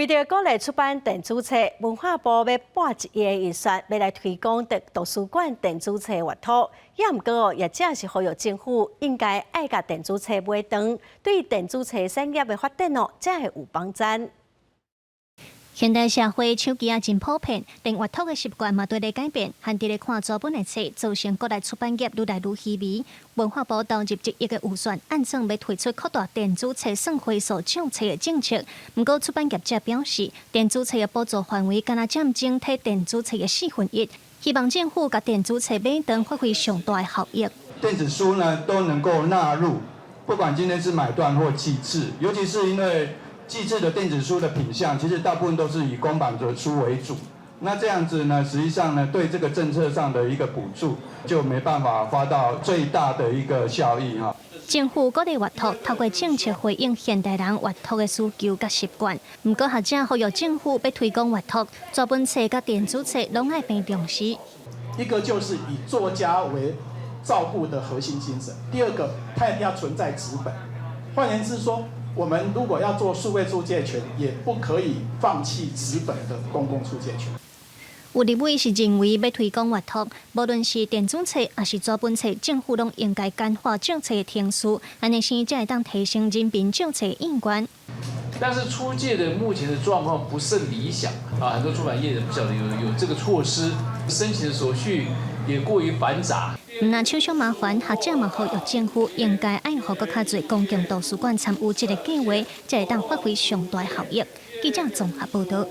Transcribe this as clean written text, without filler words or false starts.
為著鼓勵出版電子冊，文化部欲撥1億的預算，欲來推廣佇圖書館電子冊閱讀。也毋過哦，業者是呼籲政府應該愛共電子冊買斷，對電子冊產業的發展哦，才會有幫助。現代社會手機仔真普遍，連閱讀的習慣嘛佇咧改變，限佇咧看紙本的冊，造成國內出版業愈來愈稀微。文化部投入1億的預算，按算欲推出擴大電子冊算回數借冊的政策。毋過出版業者表示，電子冊的補助範圍干焦佔整體電子冊的1/4，希望政府共電子冊買斷，發揮上大的效益。電子書呢都能夠納入，不管今天是買斷或計製，尤其是因為計製的電子書的品項，其實大部分都是以公版的書為主。那這樣子呢，實際上呢，對這個政策上的一個補助，就沒辦法發到最大的一個效益哈。政府鼓勵閱讀，透過政策回應現代人閱讀的需求佮習慣。毋過學者呼籲政府欲推廣閱讀，紙本冊佮電子冊攏愛被重視。一個就是以作家為照顧的核心精神，第二個，它一定要存在紙本。換言之說，我們如果要做數位出借權，也不可以放棄紙本的公共出借權。有立委是認為欲推廣閱讀，無論是電子冊抑是紙本冊，政府攏應該簡化借冊程序，按呢才會當提升人民借冊意願。但是出借的目前的狀況不甚理想啊，很多出版業者不曉得有這個措施，申請的手續也過於繁雜。毋但手續麻煩，學者嘛呼籲政府應該愛予閣較濟公共圖書館參與這個計劃，才會當發揮上大效益。記者綜合報道。